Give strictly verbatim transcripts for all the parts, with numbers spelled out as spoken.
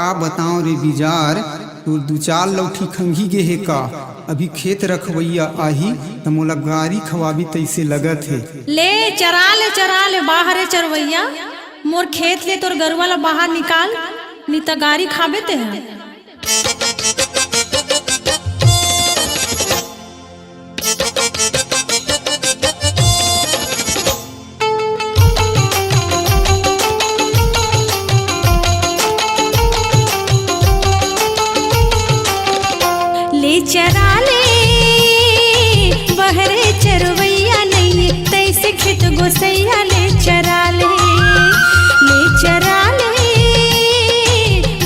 का बतांव रे बिजार, तोर दू चार लौठी खंगी गे हे का? अभी खेत रखवइया आही त मोला गारी खवाबी तइसे लगत हे। ले चरा ले, चरा ले, बाहर हे चरवइया, मोर खेत ले तोर गरुवा ला बाहर निकाल, नी त गारी खाबे तेहा। ले चरा ले, बहरे चरवइया नइये, तइसे खेत गोसइया ले चरा ले। ले चरा ले,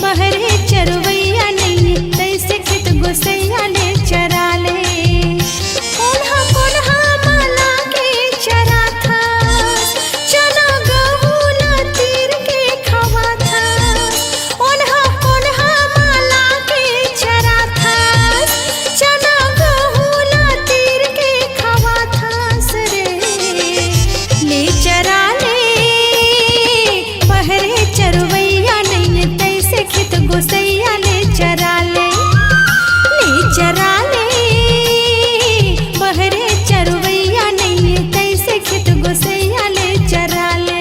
बहरे चरवइया नइये, तइसे खेत गोसइया ले चरा ले। कोनहा कोनहा माला के चराथस, चना गहूं ला तीर के खवाथस। कोनहा कोनहा माला के चराथस, चना गहूं ला तीर के खवाथस रे। ले चरा ले, बहरे चरवइया नइये, तइसे खेत गोसइया ले चरा ले। ले चरा ले, बहरे चरवइया नइये, तइसे खेत गोसइया ले चरा ले।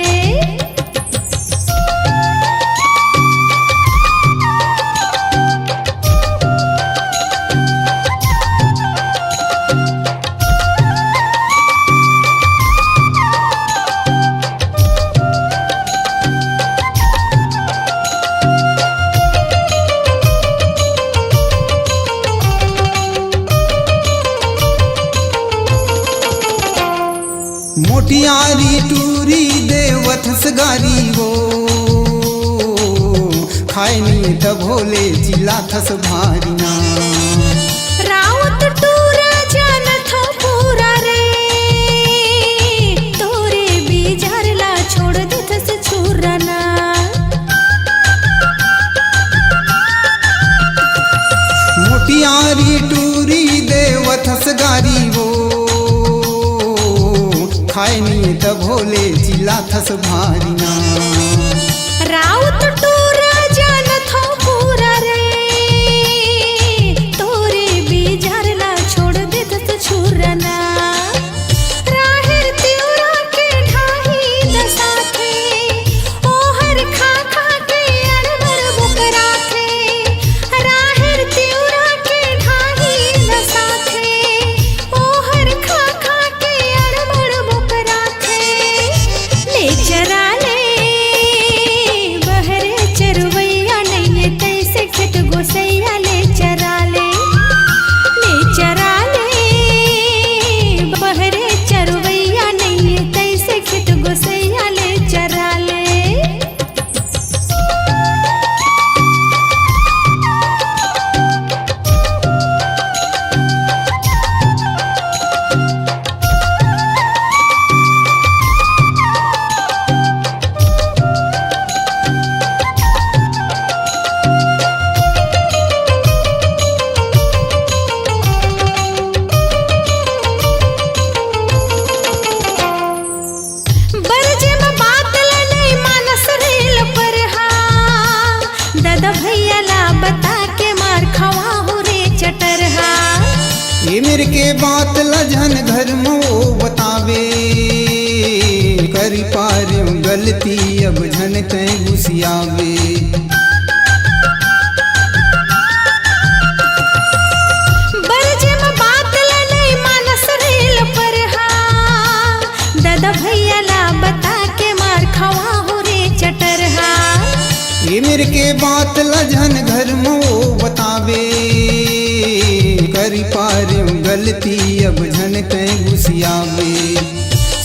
मोटियारी टूरी देवत हस गारी वो, खाए नी त भोले चिल्लाथस भारी ना। राउत टूरा जानत हो पूरा रे, तोरे बिजार ला छोड़ देथस छुरा ना। मोटियारी टूरी देवत हस गारी वो, खाए नी त भोले चिल्लाथस भारी ना। राउत टूरा जानत हो पूरा रे, तोरे बिजार ला छोड़ देथस छुरा ना। राहेर तिउरा के ढाही दसाथे, ओहर खा खा के अड़बड़ बोकराथे। राहेर तिउरा के ढाही दसाथे, ओहर खा खा के अड़बड़ बोकराथे। ले चरा ले, बहरे चरवइया नइये, तइसे खेत गोसइया ले चरा ले। ले चरा ले, बहरे चरवइया नइये, तइसे खेत गोसइया ले चरा ले। बरजे म बात ल नइ मानस रे लपरहा, ददा भइया ला बता के मार खवाहूं रे चटरहा। ए मेर के बात ल झन घर म वो बतावे, करि पारेंव गलती अब झन तैं गुसियावे। बरजे म बात ल नइ मानस रे लपरहा, ददा भइया ला बता के मार खवाहूं रे चटरहा। ए मेर के बात ल झन घर म वो बतावे, करि पारेंव गलती अब झन तैं गुसियावे।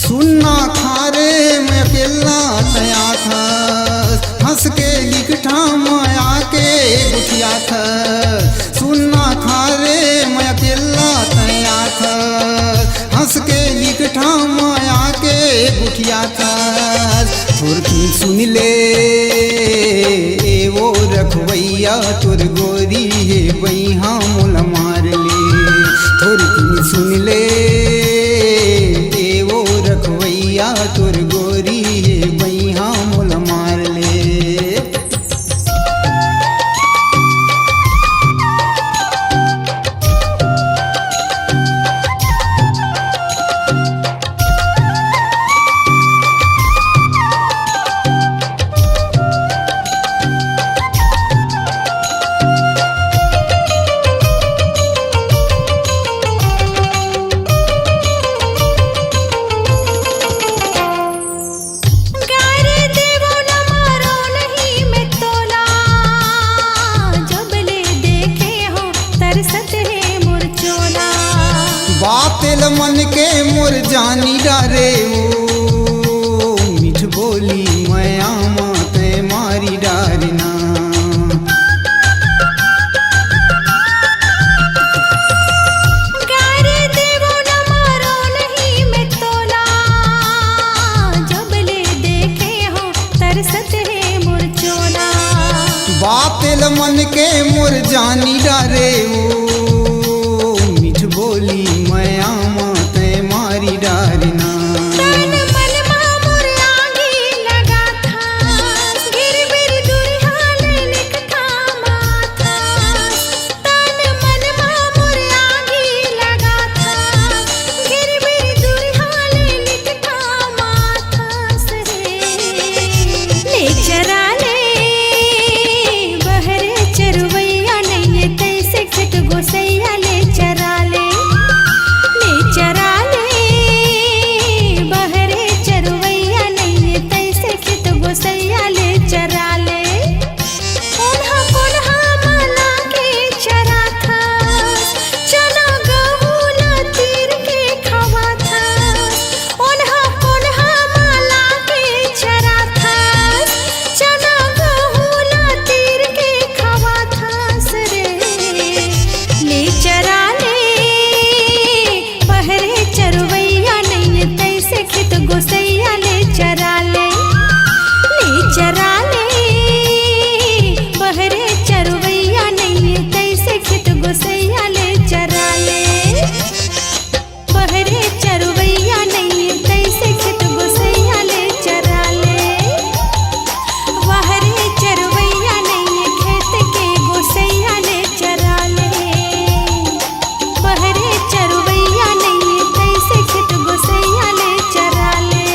सुन ना खारे मैं अकेल्ला तैं आथस, हंस के लिकठा म आके गोठियाथस। सुन ना खारे मैं अकेल्ला तैं आथस, हंस के लिकठा म आके गोठियाथस। थोरकिन सुन ले ए वो रखवइया, तोर गोरी हे बइहा मोला मार ले। थोरकिन सुन ले ए वो रखवइया, तोर गोरी हे बइहा मोला मार ले। तेल मन के मोर जानी डारे ओ, मीठ बोली मया मा तै मारी डारना। तन मन मा मोर आगी लगाथा, गिरबिर दुरिहा ले निकथा माथा। तन मन मा मोर आगी लगाथा, गिरबिर दुरिहा ले निकथा माथा। ले चरा ले, बहरे चरवैया नइये तैसे खेत गोसैया ले चरा ले। ले चरा ले, बहरे चरवैया नइये तैसे खेत गोसैया ले चरा ले। ओन्हा कोन्हा मला के चराथस, चना गहूं ला तीर के खवाथस। ओन्हा कोन्हा मला के चराथस, चना गहूं ला तीर के खवाथस रे। ले चरा ले, बहरे चरवैया नइये तैसे खेत गोसैया ले चरा ले। ले चरा ले, बहरे चरवैया नइये तैसे खेत गोसैया ले चरा ले। बहरे चरवैया नइये तैसे खेत गोसैया ले चरा ले। बहरे चरवैया नइये खेत के गोसैया ले चरा ले। बहरे चरवैया नइये तैसे खेत गोसैया ले चरा ले।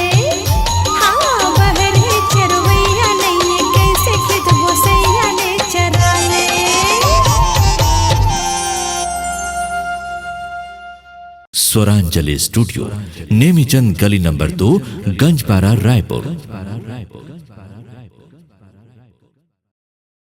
हाँ, बहरे चरवैया नइये कैसे खेत गोसैया ले चरा ले। स्वरांजलि स्टूडियो, नेमीचंद गली नंबर दो, गंजपारा, रायपुर।